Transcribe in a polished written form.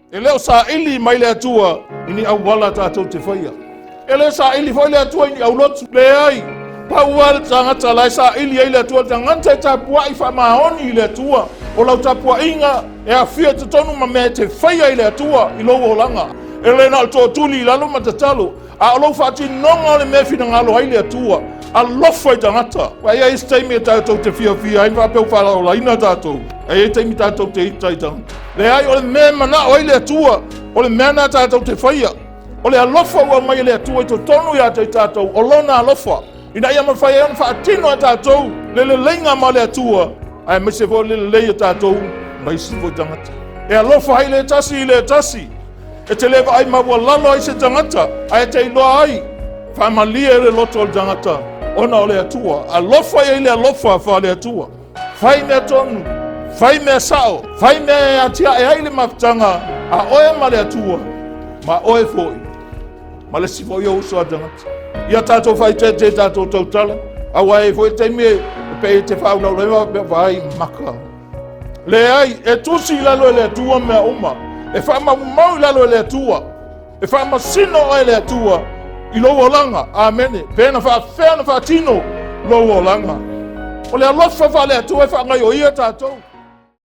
E le o saili mai le Atua i ni auala tatou te faia. E le saili foi le Atua i ni aulotu. Leai, pau lava le tagata la e saili ai le Atua, le tagata e tapuai faamaoni i le Atua. O lau tapuaiga e aafia i totonu ma mea e te faia i le Atua i lou olaga. E le na o le tootuli i lalo ma tatalo, a o lou faatinoga o le mea e finagalo ai le Atua. Alofa i tagata. Ua i ai isi taimi e tatou te fiafia ai ma faapea ua faalaolaina tatou. Ae i ai taimi tatou te ita i tagata. Leai, o le mea e manao ai le Atua, o le mea lena tatou te faia. O le alofa ua aumai e le Atua i totonu ia te tatou, o Lona alofa, ina ia mafai ai ona faatino e tatou le leleiga ma le Atua, aemaise foi o le lelei o tatou ma isi foi tagata. E alofa ai le tasi i le tasi, e te le vaai maualalo ai se tagata, ae te iloa ai, faamalie le loto o le tagata ona o le Atua. Alofa i ai le alofa faale-Atua. Fai mea tonu, fai mea sao, fai mea e atiae ai le mafutaga a oe ma le Atua, ma oe foi, ma le isi foi ou uso a tagata. Ia tatou faaeteete i tatou tautala, aua e i ai foi taimi e pei e te faaulaula ai ma faapea, vaai maka. Leai, e tusi i lalo e le Atua mea uma, e faamaumau i lalo e le Atua. E faamasino oe le Atua i lou olaga. Amene. Pe na faafefea ona faatino lou olaga. O le alofa faale-Atua e faagaioia tatou.